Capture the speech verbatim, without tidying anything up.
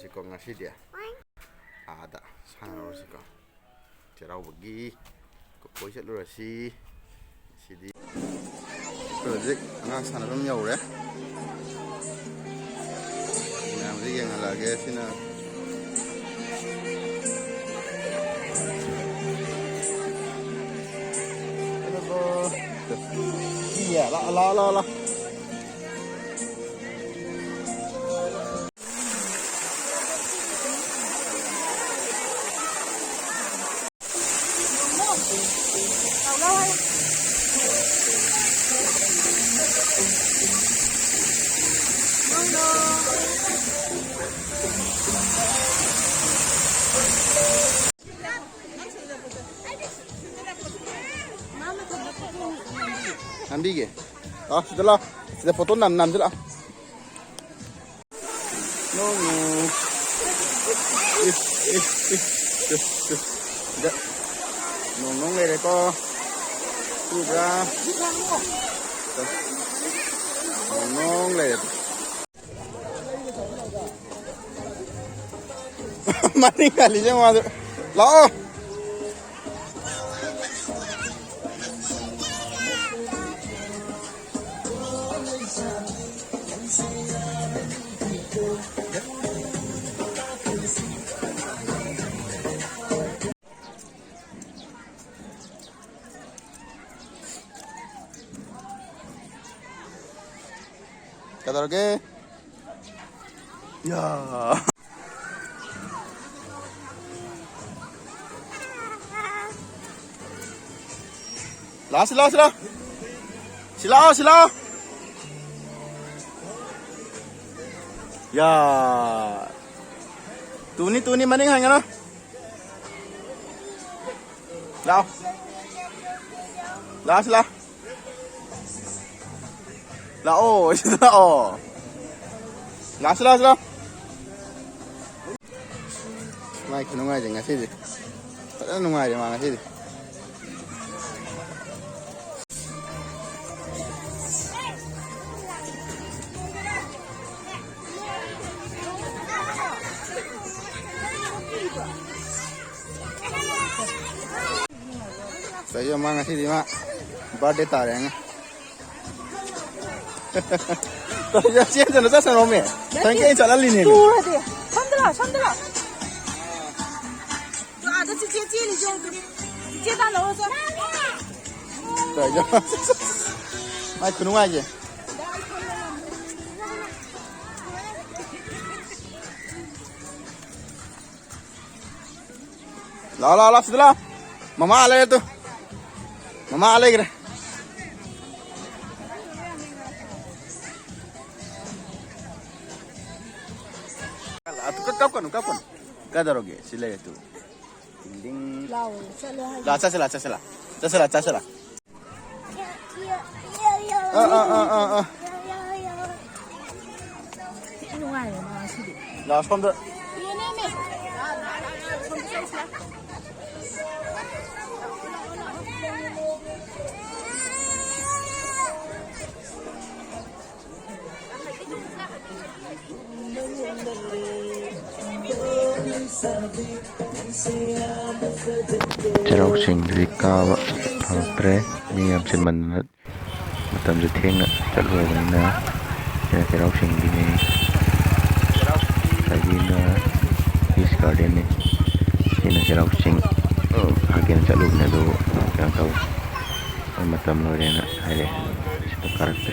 ꯁꯤꯀꯣ ꯉꯁꯤꯗꯤ ꯑꯥꯗ ꯁꯥꯟꯅꯔꯨꯔꯁꯤꯀꯣ꯫ ꯆꯩꯔꯥꯎꯕꯒꯤ ꯀꯣꯏ ꯆꯠꯂꯨꯔꯁꯤ꯫ ꯁꯤꯗꯤ ꯍꯧꯖꯤꯛ ꯑꯉꯥꯡ ꯁꯥꯟꯅꯐꯝ ꯌꯧꯔꯦ꯫ ꯃꯌꯥꯝꯁꯦ ꯌꯦꯡꯍꯜꯂꯛꯑꯒꯦ꯫ ꯁꯤꯅ ꯂꯥꯛꯑꯣ, ꯂꯥꯛꯑꯣ, ꯂꯥꯛꯑꯣ, ꯂꯥꯛꯑꯣ꯫ ꯅꯝꯕꯤꯒꯦ꯫ ꯂꯥꯛꯑꯣ, ꯁꯤꯗ ꯂꯥꯛꯑꯣ꯫ ꯁꯤꯗ ꯐꯣꯇꯣ ꯅꯝ-, ꯅꯝꯁꯤ ꯂꯥꯛꯑꯣ꯫ ꯅꯣꯡ, ꯅꯣꯡ꯫ ꯏꯁ, ꯏꯁ, ꯏꯁ, ꯏꯁ, ꯏꯁ꯫ ꯁꯤꯗ ꯅꯣꯡ, ꯅꯣꯡ ꯂꯩꯔꯦꯀꯣ꯫ ꯎꯕ꯭ꯔꯥ? ꯅꯣꯡ, ꯅꯣꯡ ꯂꯩꯔꯦ꯫ ꯃꯅꯤꯡ ꯍꯜꯂꯤꯁꯦ ꯃꯥꯁꯨ꯫ ꯂꯥꯛꯑꯣ꯫ ꯀꯩꯗꯧꯔꯒꯦ? ꯌꯥ꯫ ꯂꯥꯛꯑꯣ, ꯁꯤ ꯂꯥꯛꯑꯣ, ꯁꯤ ꯂꯥꯛꯑꯣ꯫ ꯁꯤ ꯂꯥꯛꯑꯣ, ꯁꯤ ꯂꯥꯛꯑꯣ꯫ ꯌꯥ꯫ ꯇꯨꯅꯤ, ꯇꯨꯅꯤ, ꯃꯅꯤꯡ ꯍꯟꯒꯅꯨ꯫ ꯂꯥꯛꯑꯣ꯫ ꯂꯥꯛꯑꯣ, ꯁꯤ ꯂꯥꯛꯑꯣ꯫ ꯂꯥꯛꯑꯣ, ꯁꯤꯗ ꯂꯥꯛꯑꯣ꯫ ꯂꯥꯛꯑꯣ, ꯁꯤ ꯂꯥꯛꯑꯣ, ꯁꯤ ꯂꯥꯛꯑꯣ꯫ ꯃꯥꯏ ꯈꯨꯅꯨꯡꯉꯥꯏꯁꯦ ꯉꯁꯤꯗꯤ꯫ ꯐꯖꯅ ꯅꯨꯡꯉꯥꯏꯔꯦ ꯃꯥ ꯉꯁꯤꯗꯤ꯫ ꯆꯍꯤ ꯑꯃ ꯉꯁꯤꯗꯤ ꯃꯥ ꯕꯥꯔꯗꯦ ꯇꯥꯔꯦ ꯑꯉꯥꯡ꯫ ꯀꯔꯤꯅꯣ ꯆꯦꯟꯗꯅ ꯆꯠꯁꯅꯣꯃꯦ? ꯁꯪꯀꯦ ꯑꯩꯅ ꯆꯠꯍꯜꯂꯤꯅꯦꯃꯦ꯫ ꯇꯨꯔꯗꯤ꯫ ꯁꯣꯝꯗ ꯂꯥꯛꯑꯣ, ꯁꯣꯝꯗ ꯂꯥꯛꯑꯣ꯫ ꯑꯗ ꯆꯤꯆꯦ ꯆꯦꯜꯂꯤꯁꯦ ꯌꯦꯡꯉꯨ꯫ ꯆꯤꯆꯦ ꯇꯥꯟꯅꯧꯔꯣ ꯆꯣ꯫ ꯀꯔꯤꯅꯣ? ꯃꯥꯏ ꯈꯨꯅꯨꯡꯉꯥꯏꯁꯦ꯫ ꯂꯥꯛꯑꯣ, ꯂꯥꯛꯑꯣ, ꯂꯥꯛꯑꯣ, ꯁꯤꯗ ꯂꯥꯛꯑꯣ꯫ ꯃꯃꯥ ꯑꯥ ꯂꯩꯔꯦ ꯇꯨ꯫ ꯃꯃꯥ ꯑꯥ ꯂꯩꯈ꯭ꯔꯦ꯫ ꯀꯞ-, ꯀꯞꯀꯅꯨ, ꯀꯞꯀꯅꯨ꯫ ꯀꯩꯗꯧꯔꯒꯦ? ꯁꯤ ꯂꯩꯔꯦ ꯇꯨ꯫ ꯗꯤꯡ ꯗꯤꯡ꯫ ꯂꯥꯛꯑꯣ, ꯆꯠꯂꯣ ꯍꯥꯏꯒꯦ꯫ ꯂꯥꯛꯑꯣ, ꯆꯠꯁꯤ ꯂꯥꯛꯑꯣ, ꯆꯠꯁꯤ ꯂꯥꯛꯑꯣ꯫ ꯆꯠꯁꯤ ꯂꯥꯛꯑꯣ, ꯆꯠꯁꯤ ꯂꯥꯛꯑꯣ꯫ ꯑꯥ, ꯑꯥ, ꯑꯥ, ꯑꯥ, ꯑꯥ꯫ ꯊꯤ ꯅꯨꯡꯉꯥꯏꯔꯦ ꯃꯥ ꯉꯁꯤꯗꯤ꯫ ꯂꯥꯛꯑꯣ, ꯁꯣꯝꯗ꯫ ꯆꯩꯔꯥꯎ ꯆꯤꯡꯗꯨꯗꯤ ꯀꯥꯕ ꯐꯪꯉꯛꯇ꯭ꯔꯦ, ꯃꯤ ꯌꯥꯝ ꯆꯤꯟꯃꯟꯗꯅ꯫ ꯃꯇꯝꯁꯨ ꯊꯦꯡꯅ ꯆꯠꯂꯨꯔꯕꯅꯤꯅ꯫ ꯁꯤꯅ ꯆꯩꯔꯥꯎ ꯆꯤꯡꯒꯤꯅꯤ꯫ ꯉꯁꯥꯏꯒꯤꯅ ꯄꯤꯁ ꯒꯥꯔꯗꯦꯟꯅꯤ꯫ ꯁꯤꯅ ꯆꯩꯔꯥꯎ ꯆꯤꯡ꯫ ꯍꯥꯟꯅ ꯆꯠꯂꯨꯕꯅꯦ, ꯑꯗꯨꯕꯨ ꯀꯩꯅꯣ ꯇꯧꯋꯦ, ꯃꯇꯝ ꯂꯣꯏꯔꯦꯅ ꯍꯥꯏꯔꯛꯑꯦ꯫ ꯁꯤꯗ ꯀꯥꯔꯛꯇ꯭ꯔꯦ꯫